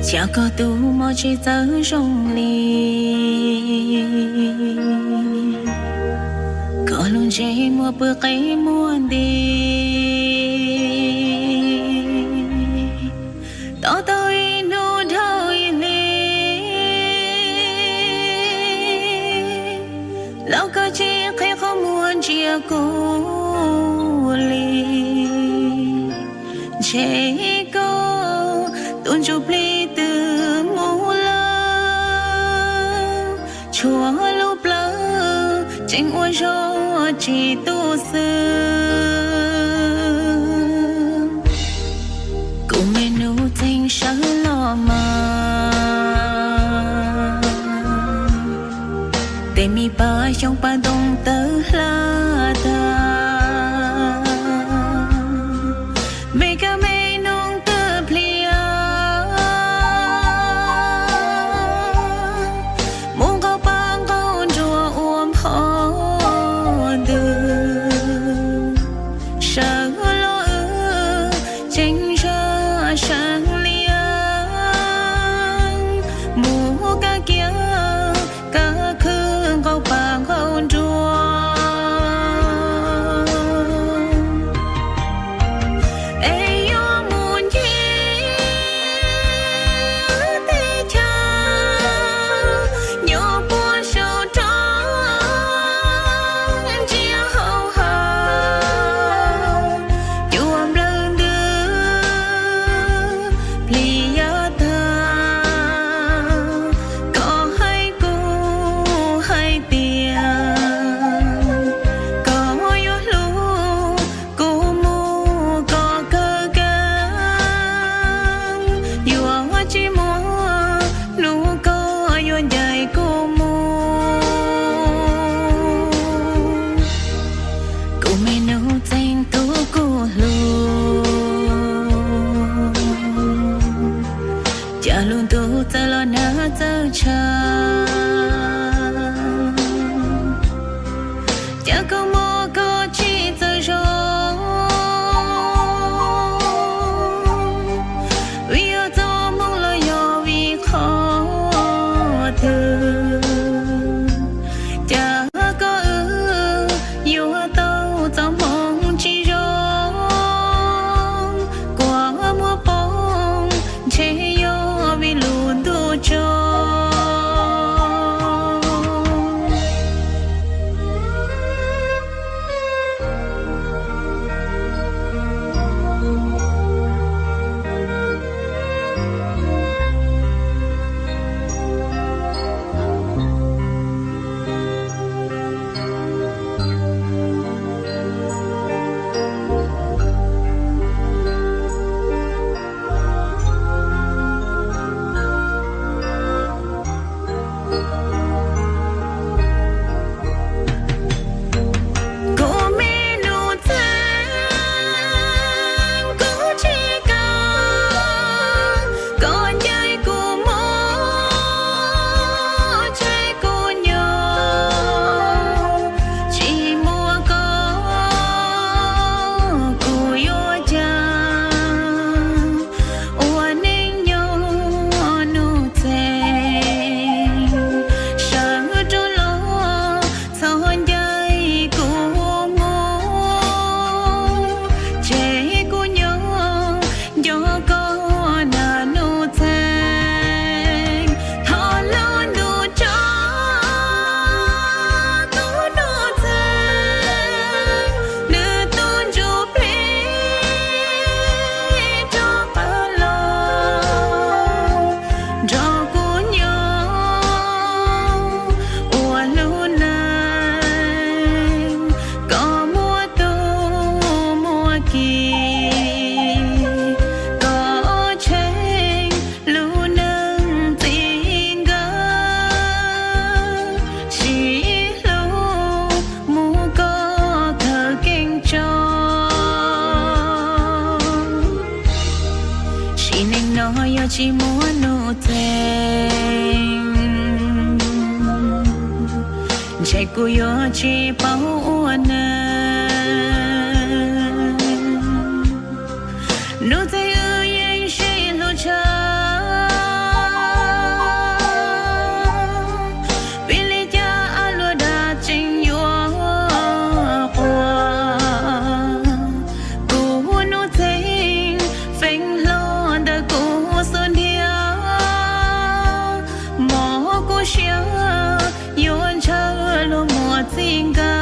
Cas koj tus mob tsis txawj zoo li, koj lub ntsej muag pw qe muag nti, to tau ib hnub dhau ib hlis, los koj tsis qhib qhov muag ntsia kuv li. Ntshe koj tus ntsuj plig twb mus lawm, tshuav lub plawv tseem ua zog tsis tu xwb. Kuv me nus txeeg sawv los mas, tej me paj xyoob paj ntoo tawg hla tag, me kab me noog twb pliav, mus nqaus paj nqaus nruas ua npho ntws, sawv los wb tseem zaj seev liaj, mus kab kiav kab khw nqaus paj nqaus nruas, es yuav mus ncig teb chaws, nyob puag saum roob ntsia hauv hav, cua nplawg ntws plis yav tag. Koj hais kuv hais tias koj yuav hlub kuv mus kom kawg kev, yuav tsis muaj hnub koj yuav ncaim kuv mus. Kuv me nus txeeg tus kuv hlub, cas lub ntuj txawv los nag txawv tshav, cas koj mob koj tsis txawj zoo, vim yog txoj hmoo los yog vim qhov twg, cas koj wb yuav tau txoj hmoo tsis zoo, kua muag poob ntshe yog vim lub ntuj tsaus. Kuv me nus txeeg, kuv tsis kam koj ncaim kuv mus, tseg kuv nyob, tsis muaj koj kuv yuav cas ua neej nyob nus txeeg, sawv rov los txhob ncaim kuv mus, tseg kuv nyob nco koj na nus txeeg. Thov lub ntuj tso kuv nus txeeg, nws tus ntsuj plig rov qab los nrog kuv nyob ua lub neej kom muaj tub muaj ki, kom tsheej lub neej txij nkawm, sib hlub mus kom kawg kev tso. Sim neej no yog tsis muaj nus txeeg, ntshe kuv yuav tsis paub ua neej. Nus txeeg, wb yeej sib hlub tshaj kuv siab yuav ntshaw luag muaj txij nkawm.